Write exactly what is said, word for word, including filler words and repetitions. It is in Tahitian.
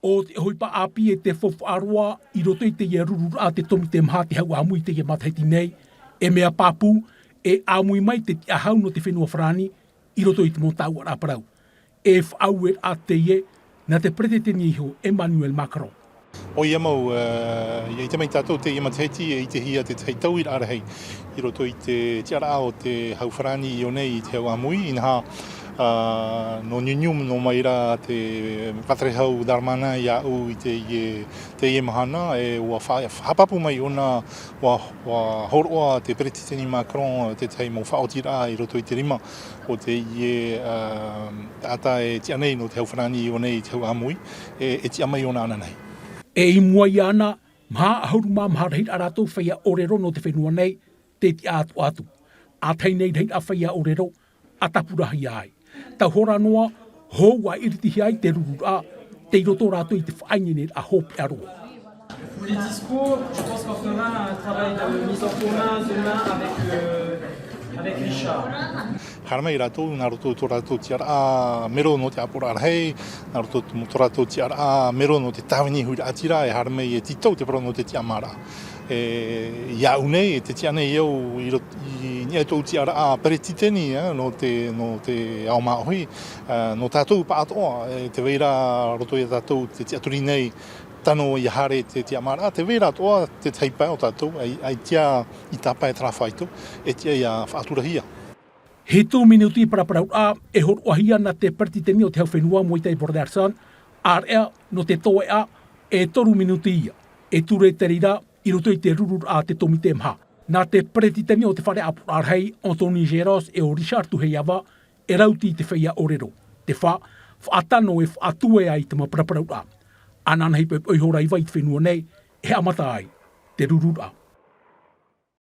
ʻO te ʻohipa ʻāpī e te faufaʻa roa i roto i teie rururaʻa te Tōmite Maha te Hau ʻĀmui i teie matahiti nei, e mea pāpū, e ʻāmui mai te tiʻahau nō te fenua Farāni i roto i te mau tāuʻaraʻa parau. E faʻaueraʻa teie nā te Peretiteni iho Emmanuel Macron. ʻOia mau, e, ʻia ʻite mai tātou teie matahiti e ʻitehia te tahi tauiraʻa rahi i roto i te tiʻaraʻa o te Hau Farāni i ʻō nei i te Hau ʻĀmui, inaha, a, nō Niuniu nō mai rā te Pāterehau Darmanin iāʻu i teie, teie mahana, e ʻua fa-, haʻapāpū mai ʻōna, ʻua, ʻua hōroʻa te Peretiteni Macron te tahi mau faʻaotiraʻa i roto i te rima o teie, a, taʻata e tiʻa nei nō te Hau Farāni i ʻō nei i te Hau ʻĀmui, e, e tiʻa mai ʻōna ananahi. E i mua iāna, maha ʻahuru mā maha rahiraʻa rātou feiā ʻōrero nō te fenua nei, tē tiʻa atoʻa atu. ʻA tahi nei rahiraʻa feiā ʻōrero, ʻa tāpurahia ai. Tau hora noa, hou ʻa iritihia ai te rururaʻa, tei roto rātou i te faʻaineineraʻa hopeʻa roa. Les discours, je pense qu'on fera un travail de mise en commun demain avec, euh, avec Richard. Haere mai rātou, nā roto tō rātou tiʻaraʻa mero nō te ʻāpoʻoraʻa rahi, nā roto tō rātou tiʻaraʻa mero nō te tāvini huiraʻatira, e haere mai e tītau te parau nō te tiʻamāraʻa. E, iāʻu nei, e te tiʻa nei au i rot-, i niʻa i tōʻu tiʻaraʻa peretiteni, e, nō te, nō te ao māʻohi, e, nō tātou pāʻatoʻa, e, tē vai ra roto ia tātou te tiʻaturi nei, tano ʻia haere te tiʻamāraʻa, tē vai ra atoʻa te tahi pae o tātou, ʻai, ʻaita i tāpae e tarāwhā i tō, e tiʻa ʻia faʻaturahia. Hitu minuti paraparauraʻa e hōroʻahia nā te peretiteni o te Hau Fenua Moetai Brotherson, ʻāreʻa nō te toeʻa e toru minuti ia, e ture te reira i roto i te rururaʻa te Tōmite Maha. Nā te peretiteni o te Fare ʻĀpoʻoraʻa Rahi, Anthony Géros e ʻo Richard Tuhiava, e rauti i te feiā ʻōrero. Te fa-, faʻatano e faʻatue ai te mau paraparauraʻa. Ananahi poʻipoʻi hora iva i te fenua nei, e haʻamata ai te rururaʻa.